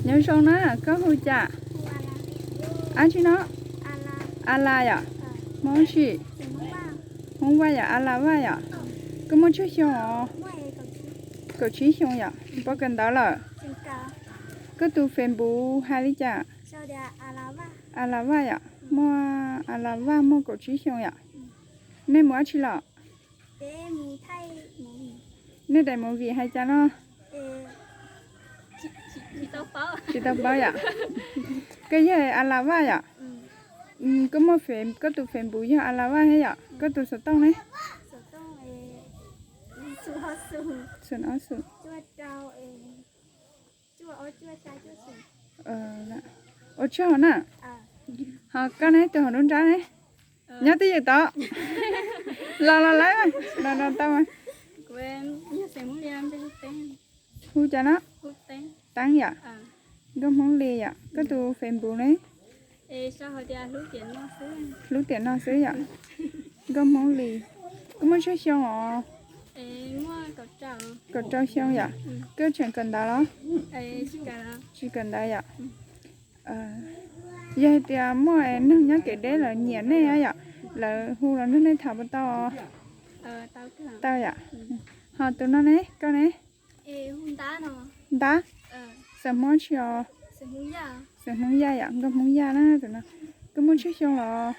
Nyob zoo na, koj hu cas? Ab tsi no? A Las yom. Hmoob tsi? Hmoob Vaj yom, A Las Vaj yom. Koj muaj tsawg xyoo os? Kaum tsib xyoo yom. Puas kawm ntawv lawm? Koj tus Facebook hais li cas? A Las Vaj yom. Muaj A Las Vaj muaj kaum tsib xyoo yom. Nej mus dab tsi los? Nej daim movie hais cas no? Tsis tau paub yom. Koj yog A Las Vaj yom. Koj muaj, koj tus Facebook yog A Las Vaj thiab yom. Koj tus xov tooj ne? Xum ob xum. Ua tsaug na. Ho koj ne, tus hauv nruab nrab ne? Nyob twj ywm tod. Los los lawm, los los tau. Hu cas no? Teeb yom. Nkauj Hmoob Lis yom. Koj tus Facebook ne? Hlub tiam no xwb yom. Nkauj Hmoob Lis. Koj muaj tsawg xyoo os? Kaum rau xyoo yom. Koj tseem kawm ntawv los? Tsis kawm ntawv yom. Yog hais tias muaj neeg nyob kev deb lawv nyiam nej yom, lawv hu los nrog nej tham puas tau? Tau yom. Ho tus no ne, koj ne? Ntab. Xeem Hmoob tsi os? Xeem Hmoob Yaj yom, nkauj Hmoob Yaj na tus no. Koj muaj tsawg xyoo los?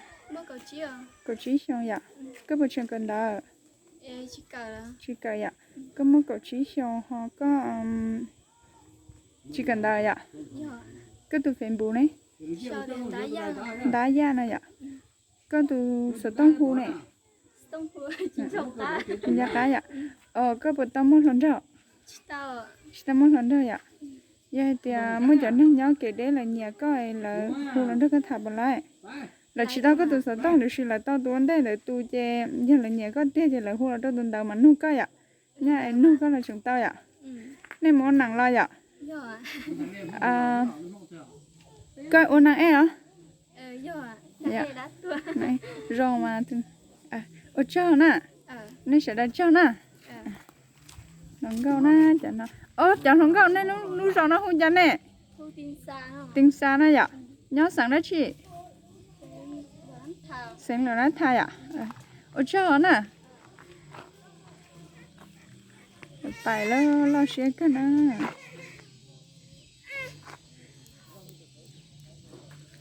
Kaum tsib xyoo yom. Koj puas tseem kawm ntawv? Tsis kawm yom. Koj muaj kaum tsib xyoo ho koj tsis kawm ntawv yom. Koj tus Facebook ne? Ntab Yaj no yom. Koj tus xov tooj hu ne? Nco qab yom. Koj puas tau muaj hluas nraug? Tsis tau muaj hluas nraug yom. Yog hais tias muaj cov neeg nyob kev deb lawv nyiam koj, lawv hu los nrog koj tham puas laib? Lawv tsis tau koj tus xov tooj tiam sis lawv tau tus ua ntej ntawd tus ces yog lawv nyiam koj tiag ces lawv hu los rau tus ntawd mas nug koj yom. Nyaj es nug koj los tseem tau yom. Nej mus ua neeb los yom? Koj ua neeb ej los? Zoo mas. Ua tsaug na. Nej sawv daws tsaug na. Hluas nkauj na, cov no. Cov hluas nkauj nej lub zos no hu cas ne? Tees Xas na yom. Nyob xeev dab tsi? Xeev Los Nab Thas yom. Ua tsaug na. Pais loj loj siab kawg na.